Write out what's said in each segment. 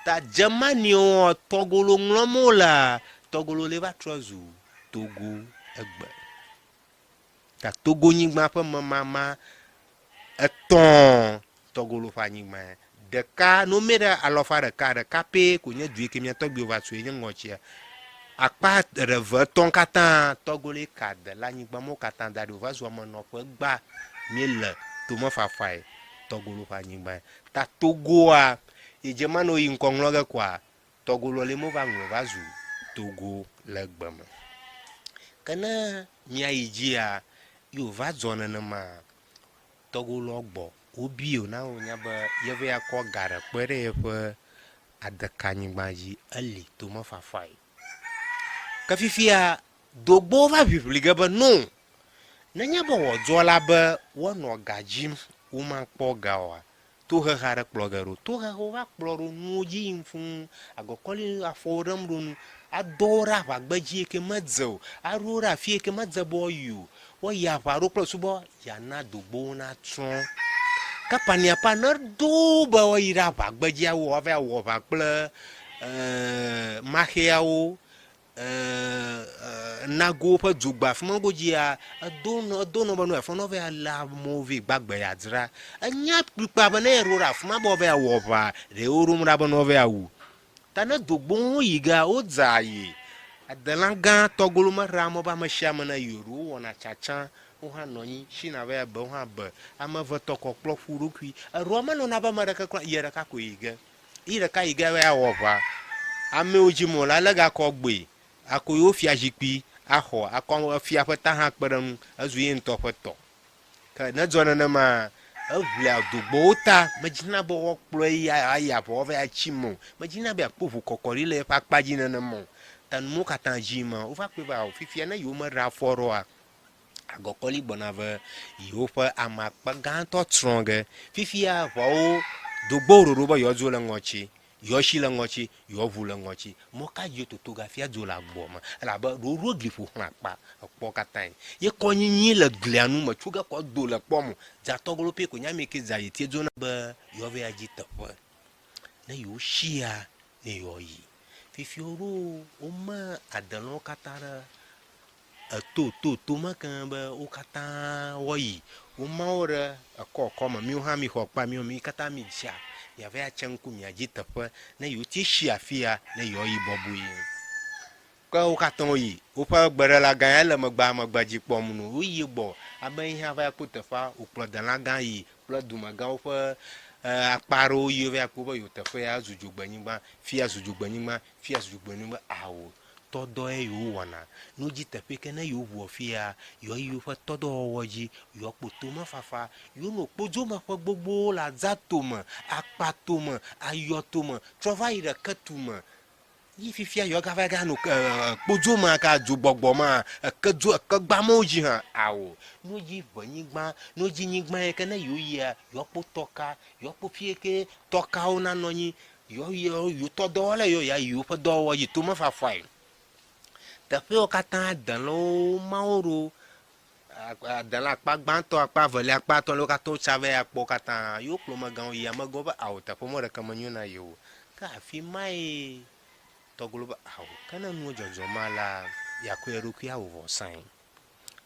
Ta Germany-woa tɔgolo ŋlɔm wolea, tɔgolo le va trɔ zu Togo egbe. Ta Togo-nyigba ƒe memama etɔ̃ tɔgolo ƒe anyigbae. Ɖeka, ne womɛ ɖe alɔfa ɖeka, ɖeka pɛ ko nye du yi ke mía tɔgbuiwo va tsoe nye ŋɔtsia. Akpa eve etɔ̃ katã tɔgoloe ka de le anyigba mawo katã da ɖi wòva zu amenɔƒe gba míele tomefafae tɔgolo ƒe anyigbae. Ta Togoa, yi dze ma ne woyi ŋkɔ ŋlɔ ge koa, tɔgoloa li mova ŋlɔ va zu Togo le egbe me. Ke ne míayi dzia, yi wòva dzɔ nenema, tɔgoloa gbɔ wobi wòna wonya be yeva ya kɔ ga ɖe kpe ɖe yeƒe adekanyigba dzi, eli tomefafae. Ke fifia, dogbowo va ʋiʋli ge be no, nenye be wòdzɔ la be woanɔ ga dzim womakpɔ ga oa, Tohehe aɖe kplɔ ge ɖo. Tohehewo va kplɔ ɖo nuwo dzi yim fũu, agɔkɔli afɔwo ɖem ɖo nu, adɔ wo ɖe aʋagbedzi yi ke medze o, aɖo wo ɖe afi yi ke medze be woayi o. Woayi aʋa ɖo kple susu be yeana dogbowo natsrɔ̃. Ke paniapa ne ɖo wo be woayi ɖe aʋagbedzi awɔ woava wɔ aʋa kple maxeawo Nago ƒe dugbe afi ma godzia, edo nɔ edo nɔ be no yeafɔ nɔ va lé amewo vɛ gbagbe yeadzra. Enya kplikpa be ne yeɖo ɖe afi ma be woava wɔ aʋa, ɖe woɖom ɖa be ne woava wu. Ta ne dogbowo yi gea, wodzea yi. Adelã gã tɔgolo meɖea mɔ be ame sia ame neyi o, ɖe wowɔna tsatsa, wo hã nɔ anyi, shina va ya be, wo hã be. Ame eve tɔ kɔ kplɔ ƒu ɖokui. Eɖoa menɔna be ame ɖeke kura, ye ɖeka koe yi ge. Yi ɖeka yi ge va wɔ ʋa. Amewo dzi mo la, lé gakɔ gbɔe. Ako yewo fiazikpui axɔ, akɔ efia ƒe ta hã kpe ɖe eŋu, ezu ye ŋutɔ ƒe tɔ. Ke ne edzɔ nenema, eʋlia dogbowo ta. Medina be woakplɔe yi ayi aʋa woava yi atsi eme o. Medina be yeakpɔ ʋukɔkɔɖi le yeƒe akpa dzi nenema o. Ta numawo katã dzi ma, wova kpɔe be ao, fifia ne yewomeɖe afɔ ɖe oa, Agɔkɔli gbɔna ve yewoƒe ame akpa gãtɔ tsrɔ̃ ge. Fifia ʋuawo dogbo ɖoɖo be yewoadzo le ŋɔtsi, yewoasi le ŋɔtsi, yewoaʋu le ŋɔtsi. Mɔ ka dzi wototo ge hafi adzo le agboa me? Elabe ɖoɖo gli ƒo xlã akpa ekpɔ katãe. Ye kɔnyinyi le glia nu metso ge kɔ do le kpɔm o. Dzatɔglo pɛ ko nye ame ke dza yetie dzona be yewoava ya dzi teƒe. Ne yewosia ne yewoayi. Fifia woɖo wome adelɔ̃wo katã ɖe Eto to to me keŋ be wo katã woayi. Woma wo ɖe ekɔ kɔ me. Míwo hã mixɔ kpa míwo mi katã midzea miava ya tse ŋku miadzi teƒe ne yewote shi afia ne yewoayi bɔbɔe. Ke wo katã woyi. Woƒe gbeɖela gã ya le megbea megbe dzi kpɔm no. Woyi gbɔ abe yi hã va ya kpɔ teƒea wòkplɔ delã gã yi kple dumegãwo ƒe akpa aɖewo yi wova ya kpɔ be yewo teƒe ya zu dzogbenyigba, fia zu dzogbenyigba, fia zu dzogbenyigba. Ao. tɔdɔe yewowɔna. Ne wodzi teƒe ke ne yewoʋu afia, yewoayi yewoƒe tɔdɔwɔwɔ dzi, yewoakpɔ tomefafa. Yewonɔ kpodzome ƒe gbogbowo le Adzatome, Akpatome, Ayɔtome, trɔ va yi ɖe Ketume. Yi fifia yewoagava ganɔ kpodzomea ka dzogbɔgbɔ ma, ekedzo, ekegbamewo dzi hã. Ao, ne wodzi ʋenyigba, ne wodzi nyigba yi ke ne yewoyia, yewoakpɔ tɔka, yewoakpɔ fi yi ke tɔkawo nanɔ anyi, Yewo yewo yewo tɔ dɔwɔla yewo ya yewoƒe dɔwɔwɔ dzi tomefafae. Teƒewo katã adelãwo mawo ɖo. Adelã akpa gbãtɔ, akpa evelia, akpa etɔ̃lia wo katã wotsa va ya kpɔ katã. Yewo kplɔ megãwo yi amegãwo be ao teƒe mɔ ɖeke menyo na yewo o. Ke afi mae tɔglo be ao ke ne nuwo dzɔdzɔm alea yeakɔ ye ɖokui awɔ vɔsae.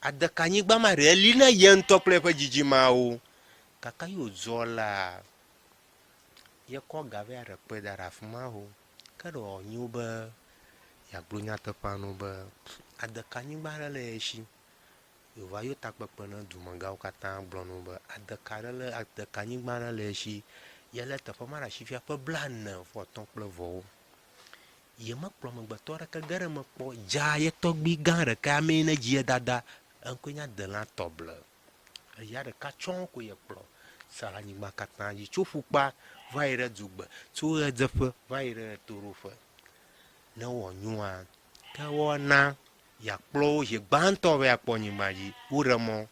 Adekanyigba ma ɖe li na ye ŋutɔ kple eƒe dzidzimeawo. Gake ye wòdzɔ la Yekɔ ga vɛ aɖe kpɔe da ɖe afi ma ho. Ke ɖe wòanyo be yeagblɔ nyateƒea na wo be adekanyigba aɖe le ye shi. Yeova yɔ takpekpe na dumegãwo katã gblɔ na wo be adeka aɖe le adekanyigba aɖe le ye shi. Yelé teƒe ma ɖe asi fia ƒe blaene vɔ etɔ̃ kple vɔwo. Yemekplɔ amegbetɔ aɖeke ge ɖe eme kpɔ dzaa ye tɔgbui gã ɖeka amee ne dzi ye dada. Eŋkɔe nye Adelã Tɔble. Eya ɖeka tsɔŋ ko yekplɔ sa le anyigba katã dzi, tso ƒukpa va yi ɖe dugbe, tso ɣedzeƒe va yi ɖe ɣetoɖoƒe. Ne wowɔ nyoa, ke woana yeakplɔ wo zi gbãtɔ be yeakpɔ anyigba dzi. Woɖe mɔ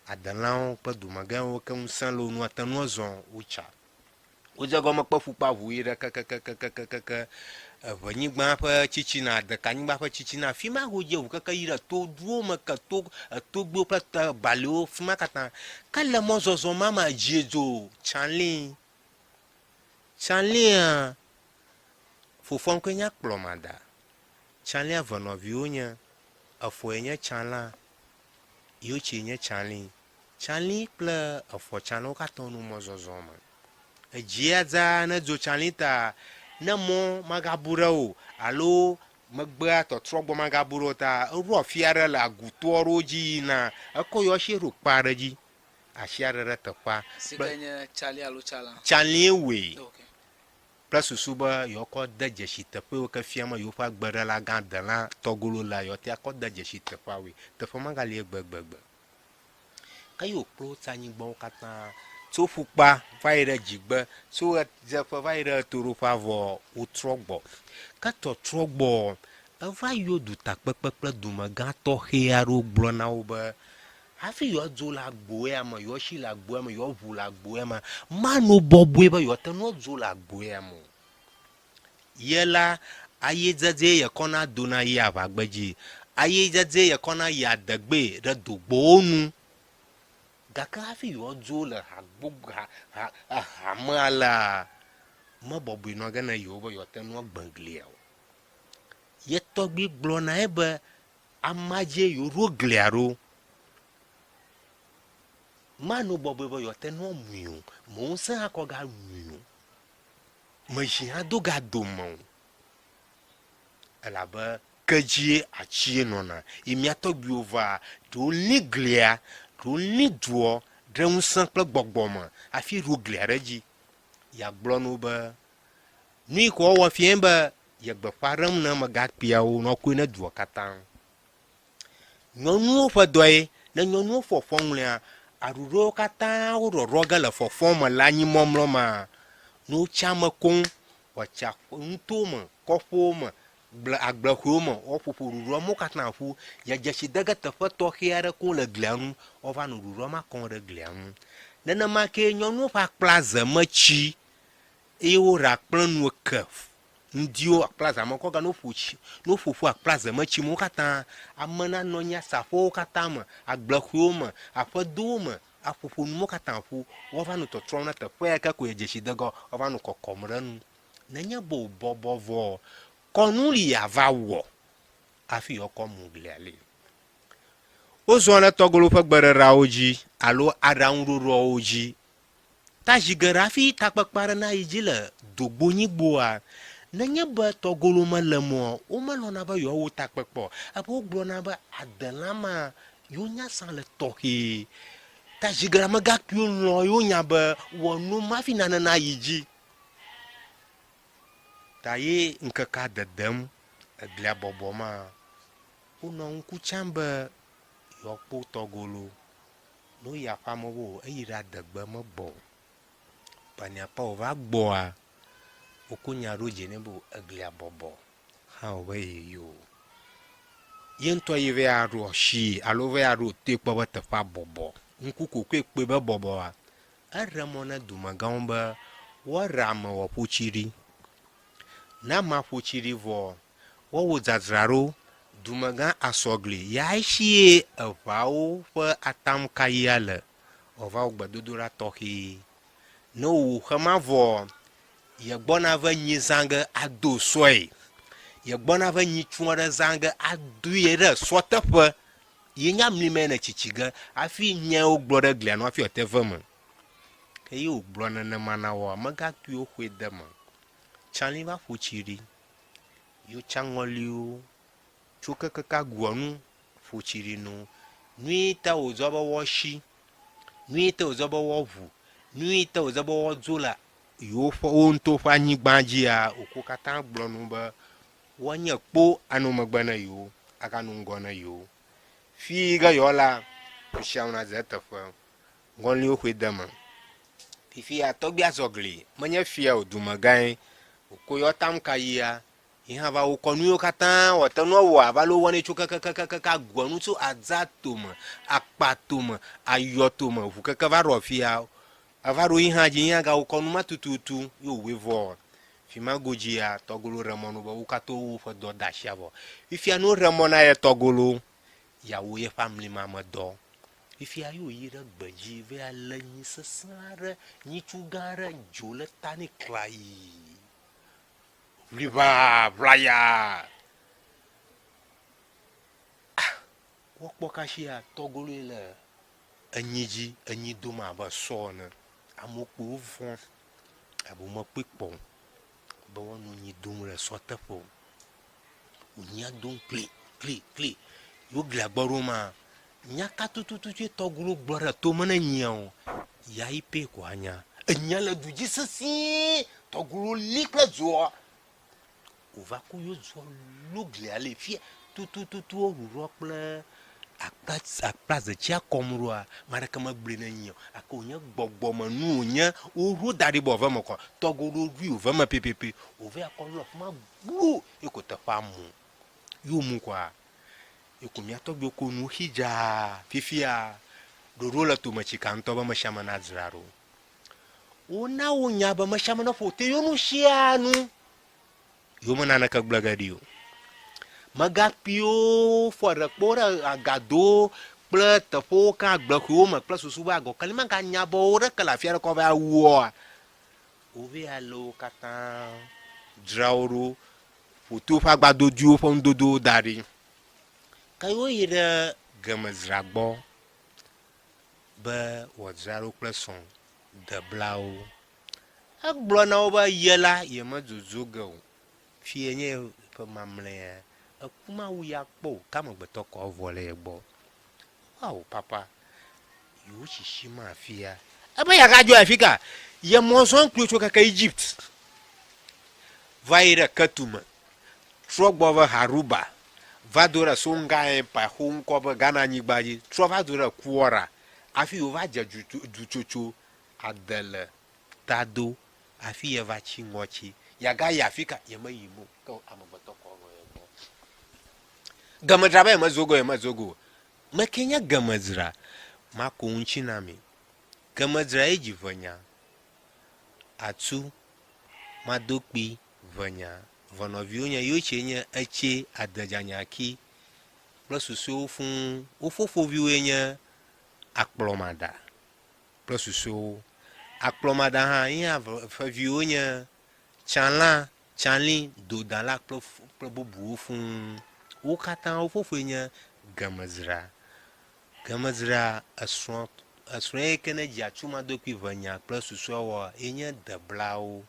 adelãwo kple dumegãwo ke ŋusẽ le wo ŋu ate ŋu azɔ wotsa. Wodze egɔme kpe ƒukpa ʋu yi ɖe kekekekekeke eʋenyigba ƒe tsitsina, dekanyigba ƒe tsitsina. Afi ma wodze ʋu keke yi ɖe toduwo me ke, to etogbewo kple te baliwo fi ma katã. Ke le mɔzɔzɔ ma me dzie dzo tsalĩ. Tsalĩa. Fofoa ŋkɔe nye Akplɔmada. Tsalĩa ve nɔviwo nye, Efɔe nye Tsalã, Yotsie nye Tsalĩ. Tsalĩ kple Efɔ Tsalã wo katã wonɔ mɔzɔzɔ me. Edzia dzaa ne dzo Tsalĩ ta ne mɔ magabu ɖe o alo megbea tɔtrɔ gbɔ magabu ɖe o ta eɖo afi aɖe le aguto aɖewo dzi yina ekɔ yewo asi ɖo kpe aɖe dzi asi aɖe ɖe teƒea. Si ke nye Tsalĩ alo Tsalã. Tsalĩe wɔe. Okay. Kple susu be yewoakɔ de dzesi teƒewo ke fia me yewoƒe agbeɖela gã delã tɔgolo lea, yewoate akɔ de dzesi teƒeawoe. Teƒe magali egbegbegbe. Ke ye wòkplɔ wo tsi anyigbawo katã, tso ƒukpa va yi ɖe dzigbe, tso ɣedzeƒe va yi ɖe ɣetoɖoƒea vɔ wotrɔ gbɔ. Ke tɔtrɔ gbɔ, eva yɔ dutakpekpe kple dumegã tɔxɛ aɖewo gblɔ na wo be, Hafi yewoadzo le agbo ya me, yewoasi le agbo ya me, yewoaʋu le agbo ya me, manɔ bɔbɔe be yewoate ŋu adzo le agbo ya me o. Ye la, ayedzedzee yekɔna dona yia aʋagbedzi, ayedzedzee yekɔna yia adegbee ɖe dogbowo nu. Gake hafi yewoadzo le ha gbogbo, ha, ha, eha me alea, mebɔbɔe nɔ ge na yewo be yewoate ŋu agbe glia o. Ye tɔgbui gblɔ nae be Amea dzie yewoɖo glia ɖo. Manɔ bɔbɔe be yewoate ŋu amui o. Me ŋusẽ akɔ ga mui o. Me zi hã do ga dome o. Elabe ke dzie atsie nɔna. Yi mía tɔgbuiwo va, ɖewo lĩ glia, ɖewo lĩ dua ɖe ŋusẽ kple gbɔgbɔ me hafi ɖo glia ɖe edzi. Yeagblɔ na wo be, Nu yi ke woawɔ fiae be ye gbeƒã ɖem na amegãkpuiawo ne woakɔe na dua katã. Nyɔnuwo ƒe dɔe, ne nyɔnuwo fɔ fɔŋlia, aɖuɖɔwo katã woɖɔɖɔ ge le fɔfɔ me le anyimɔmlɔ mea, ne wotsi ame koŋ, woatsi nutowo me, kɔƒewo me, gble agblexɔewo me, woaƒoƒo ɖuɖɔ mawo katã ƒu. Ye dzesi de ge teƒe tɔxɛ aɖe koŋ le glia ŋu, woava nɔ ɖuɖɔ ma kɔm ɖe glia ŋu. Nenema kee nyɔnuwo ƒe akplaze metsi eye woɖe akplẽ nu eke ŋdiwo akple zã me kɔ ga ne woƒo tsi ne woƒo ƒu akple ze me tsi me wo katã ame nanɔ anyi ase aƒewo katã me, agblexɔewo me, aƒedowo me aƒoƒo nu mawo katã ƒu woava nɔ tɔtrɔm ɖe teƒe ya ke ko ye dzesi de ge woava nɔ kɔkɔm ɖe enu. Nenye be wòbɔbɔ vɔ kɔnu li yeava wɔ hafi yewoakɔ mu glia li. Wozɔ ɖe tɔgolo ƒe gbeɖeɖeawo dzi alo aɖaŋuɖoɖoawo dzi Ta zi geɖe hafi takpekpe aɖe nayi dzi le dogbonyigboa, nenye be tɔgolo mele eme oa, womelɔ̃na be yewoawɔ takpekpe o. Ebe wogblɔna be adelã ma yewo nya sã le tɔxɛ. Ta zi geɖe amegãkpuiwo lɔ̃ yewo nya be wɔ nu ma hafi nane nayi dzi. Ta ye ŋkekea dedem eglia bɔbɔ ma, wonɔ ŋku tsam be yewoakpɔ tɔgolo. Ne woyi aƒea me o, eyi ɖe adegbe megbɔ o. Paniapa wòva gbɔa, woko nya ɖo dzi nɛ be eglia bɔbɔ hã wòbe yeyi o. Ye ŋutɔ yi va ya ɖo asi alo va ya ɖo toe kpɔ be teƒea bɔbɔ. Ŋku kokoe kpɔe be bɔbɔa, eɖe mɔ na dumegãwo be woaɖe ame wòaƒo tsi ɖi. Ne amea ƒo tsi ɖi vɔ, woawɔ dzadzraɖo, dumegã asɔ gli, yaesie eʋeawo ƒe atamkaɣia le, wòava wɔ gbedodoɖa tɔxɛ. Ne wòwu xema vɔ, yegbɔna ve nyi zã ge ado sɔe. Yegbɔna ve nyitsu aɖe zã ge adoe ɖe sɔ teƒe. Ye nye amli me ne tsitsi ge hafi nyae wogblɔ ɖe glia nu hafi wòate ve eme. Ke ye wògblɔ nenema na woa, amegãkpuiwo xɔe de eme. Tsalĩ va ƒo tsi ɖi. Yotsa ŋɔliwo tso kekeke agua nu ƒo tsi ɖi no. Nui ta wòzɔ be woasi, nui ta wòzɔ be woaʋu, nui ta wòzɔ be woadzo le yewoƒe wo ŋutɔ ƒe anyigba dzia, wòko katã gblɔ nu be woanye kpo anɔ megbe na yewo, aganɔ ŋgɔ na yewo. Fi ge yewoala, nusianu nadze eteƒe. Ŋɔliwo xɔe de eme. Fifia tɔgbia zɔ gli, menye fia o, dumegãe. Wòko yɔ tam ka yia, yi hã va wokɔ nuyiwo katã wòate ŋu awɔ abe ale wowɔnɛ tso kekekekeke agua nu tso adza tome, akpa tome, ayɔ tome, ʋu keke va ɖo afia. Eva ɖo yi hã dzi, yi hã gawokɔ nu ma tututu ye wòwɔe vɔ. Fima godzia, tɔgolo ɖe mɔ no be wo katã wowu woƒe dɔ de asia vɔ. Fifia ne woɖe mɔ na ye tɔgolo, yeawu yeƒe amlima me dɔ. Fifia ye wòyi ɖe gbe dzi va ya lé nyi sesẽ aɖe, nyitsu gã aɖe, dzo le ta nɛ klayii. Ʋliʋaa ʋlayaa. Ah, wokpɔ kasia tɔgoloe le enyi dzi, enyi dom abe sɔ ene. Amewo kpɔe wovɔ̃ elabe womekpɔe kpɔ o be woanɔ nyi dom ɖe sɔ teƒe o. Wo nyia dom kli kli kli. Ye wo glia gbɔ ɖo ma, nya ka tututue tɔgolo gblɔ ɖe tome ne nyia o, ya yi pɛ ko anya. Enyia le du dzi sesĩe, tɔgolo li kple dzoa. Wòva ku yewo dzoa lo glia le fia tutututu woɖuɖɔ kple akpa akpazetsia kɔm ɖoa, ame aɖeke megblɔe ne nyi o. Gake wònye gbɔgbɔmenu wònye woɖo da ɖi be wòave eme kɔ. Tɔgolo ɖui wòve eme pɛpɛpɛ. Wòva yi kɔ lɔ afi ma gblo ye ko teƒea mu. Ye wòmu kɔa, ye ko mía tɔgbuiwo ko nu xi dzaa. Fifia, ɖoɖo le tome tsika ŋutɔ be amesiame nadzra ɖo. Wona wonya be amesiame neƒo te yewo nu sia nu. Yewo me naneke gblẽ ge ɖi o. Megakpuiwo fɔ ɖe kpo ɖe agadowo kple teƒewo ke agblexuiwo me kple susu be agɔkeli maganya be wo ɖeke le afi aɖe kɔ va wuoa. Wovɛ ale wo katã dzra wo ɖo ƒo to woƒe agbadodoewo ƒe nudodowo da ɖi. Ke woyi ɖe gemedzra gbɔ be wòadzra ɖo kple srɔ̃ deblawo. Egblɔ na wo be ye la yemedzodzo ge o. Fiye nye ƒe mamlɛa. Eku mawu ya kpɔ o, ke amegbetɔ kɔ evɔ le ye gbɔ. Ao papa, yewo tsitsi ma afia. Ebe yeagadzo afi ka? Ye mɔ zɔm kpli wo tso keke Egypt va yi ɖe Ketume, trɔ gbɔ va Haruba, va do ɖe Songhai Empire xo ŋkɔ be Ghana nyigba dzi, trɔ va do ɖe Kuwara hafi yewo va dze dutsotso ade le tado hafi yeva tsi ŋɔtsi. Yeagayi afi ka? Yemeyim o. Ke amegbetɔ kɔ vɔ ye gbɔ. Gemedzra be yemezo go yemezo go. Meke nye gemedzra? Mako ŋutsi na mi. Gemedzra ye dzi ʋenya. Atu, madokpi, ʋenya. Vɔ nɔviwo nye yewo tse nye etse, adedzanyaki kple susuewo fũu. Wo fofoviwoe nye akplɔmada. kple susuewo. Akplɔmada hã ye hã ƒe viwo nye Tsalã, Tsalĩ, Dodala kple kple bubuwo fũu. Wo katã wo fofoe nye Gemezra. Gemezra esrɔ̃ esrɔ̃e yi ke ne dzi atsumadokui ʋenya kple susuewoa ye nye Deblawo.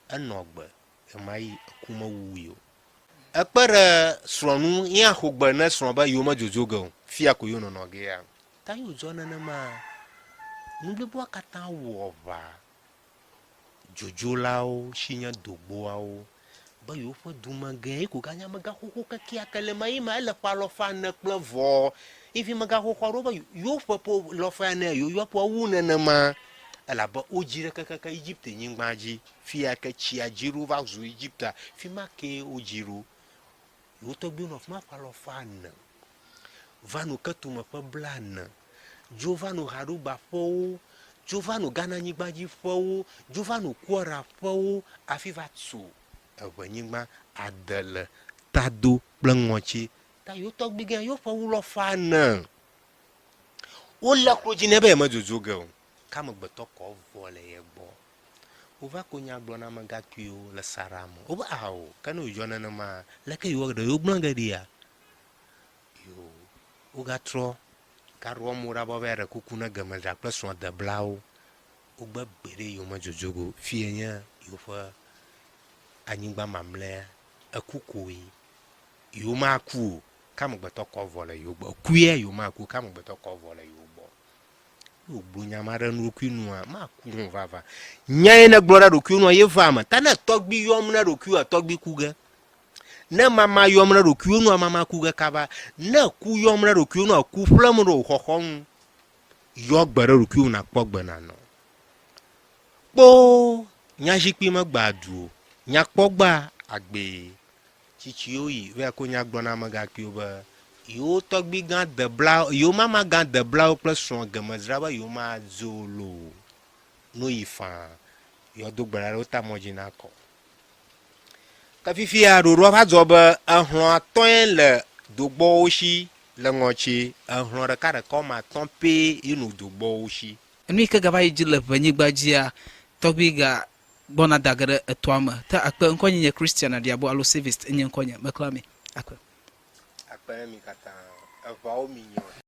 Enɔ agbe ɣemaɣi eku mewui o. Ekpe ɖe srɔ̃ ŋu ye axo gbe ne srɔ̃ be yewo medzodzo ge o. Fia ko yewo nɔnɔ gea. Ta ye wòdzɔ nenema, nu bliboa katã wɔ ʋa dzodzolawo si nye dogboawo be yewoƒe dumegãe ye ko ganye amegã xoxo kekeake le ɣemaɣi ma, ele ƒe alafa ene kple vɔ. Ivi amegã xoxo aɖewo be yewoƒe ƒe alafa ene yewoyɔ ƒe wu nenema elabe wodzi ɖe kekeke Egipte-nyigba dzi. Fi ya ke tsia dzi ɖo va zu Egiptea, fi ma kee wodzi ɖo. Yewo tɔgbuiwo nɔ afi ma ƒe alafa ene va no Ketume ƒe blane, dzo va no Haɖugba ƒewo, dzo va no Ghana-nyigba dzi ƒewo, dzo va no Kuara ƒewo hafi va tu Eʋenyigba, Adele, Tado kple Ŋɔtsi. Ta yewo tɔgbui gã yewo ƒe wu lɔfa ene. Wolé klo dzi nɛ be yemedzodzo ge o, ke amegbetɔ kɔ vɔ le ye gbɔ. Wova ko nya gblɔ na amegãkpuiwo le saɖa me. Wobe, Ao, ke ne wòdzɔ nenema, leke yewoa ɖe yewogblẽ ge ɖia? Yoo, wogatrɔ gaɖo amewo ɖa be woava ɖe kuku na Gemedzra kple srɔ̃a deblawo. Wogbe gbeɖe yewomedzodzo ge o. Fiye nye yewoƒe anyigba mamlɛa. Eku koe. Yewomaku o, ke amegbetɔ kɔ vɔ le yewo gbɔ. Ekue yewomaku o, ke amegbetɔ kɔ vɔ le yewo gbɔ. Ne wògblɔ nya ma ɖe ɖokui nua, maku hã vava. Nya ye negblɔ ɖe ɖokuiwò nua, ye va eme. Ta ne tɔgbui yɔm na ɖokuiwòa, tɔgbui ku ge. Ne mama yɔm na ɖokuiwò nua, mama ku ge kaba. Ne ku yɔm na ɖokuiwò nua, ku ƒlem ɖe wò xɔxɔ ŋu. Yɔ gbe ɖe ɖokuiwò nàkpɔ gbe nànɔ. Kpoo, nyazikpui megbea du o. Nyakpɔgbea agbee. Tsitsiwo yi va ko nya gblɔ na amegãkpuiwo be yewo tɔgbui gã debla, yewo mama gã deblawo kple srɔ̃ gemedzra be yewo madzo loo. No yi faa, yewoado gbe ɖa ɖe wo ta mɔ dzi nakɔ. Ke fifia ɖoɖoa va dzɔ be ehlɔ̃ atɔ̃e le dogbɔwo si le ŋɔtsi, ehlɔ̃ ɖekaɖeka woame atɔ̃ pɛ ye no dogbɔwo si. Enu yi ke gava yi dzi le ʋenyigba dzia, tɔgbui ga. Gbɔna da ge ɖe etoa me. Te akpe ŋkɔnye nye Christian Aɖiabo alo Savist enye ŋkɔnye. Meklã mi. Akpe. Akpe ne mi katã. Eʋawo mi nyɔ.